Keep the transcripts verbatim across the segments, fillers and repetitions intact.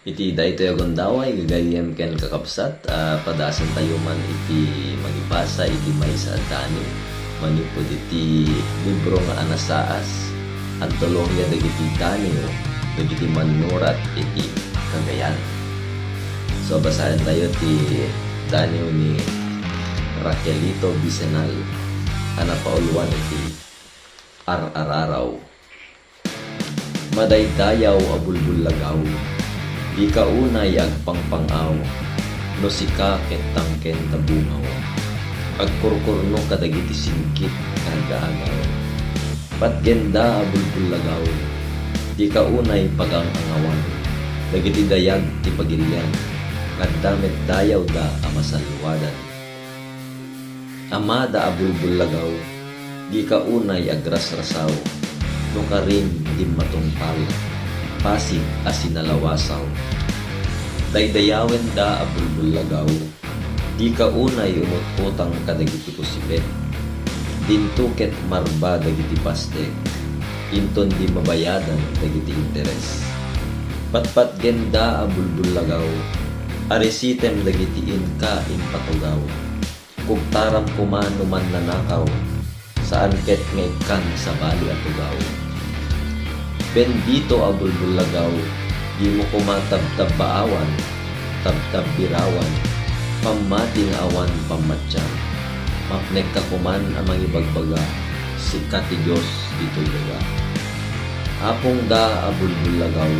Iti daytoy a gundaway, gagayyem ken kakabsat, a padasantayo man iti mangibasa iti maysa a Daniel manipud iti libro nga Anasaas, antolohiya dagiti Daniel dagiti mannurat iti Cagayan. So, basaentayo ti Daniel ni Raquelito Bicenal a napauluan iti Ar-araraw. Madaydayaw a bulbullagaw, dika unay agpangpang-aw, no sika ket tangken ta bungaw. Agkurkurno kadagiti singkit nga agaagaw. Patgenda a bulbullagaw, dika unay pagang-angawan dagiti dayag ti pagilian, nga adda met dayawda a masalluadan. Amada a bulbullagaw, dika unay agrasrasaw, no karim dimmatungpal, pasig a sinalawasaw. Daydayawenda a bulbullagaw, dika unay umut-utang kadagiti kusipet. Dinto ket marba dagiti pastek, inton di mabayadan dagiti interes. Patpatgenda a bulbullagaw, arisitem dagiti inka impatugaw. Kubtaram koma no mannanakaw, saan ket nga ikkan sabali a tugaw. Bendito a bulbullagaw, dimo koma tabtabbaawan, tabtabbirawan, pammati nga awan pammatiyang. Mapnekka koman a mangibagbaga, sika ti Dios ditoy daga. Apongda a bulbullagaw,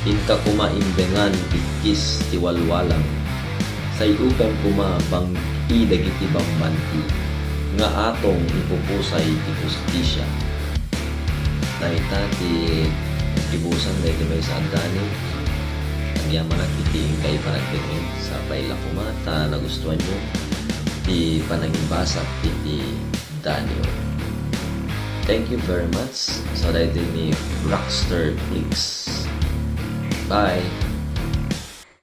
inka koma imbengan ikkis ti walwalang. Say-upem koma bang-i dagiti bambanti, nga atong ipupusay ti hustisia. Dayta ti gibusan daydi maysa a Daniel. Agyamanak iti inka panagdengngeg. Sapay la koma ta nagustuanyo ti panangibasa iti Daniel. Thank you very much. So, daydi ni Rockstar Flix. Bye!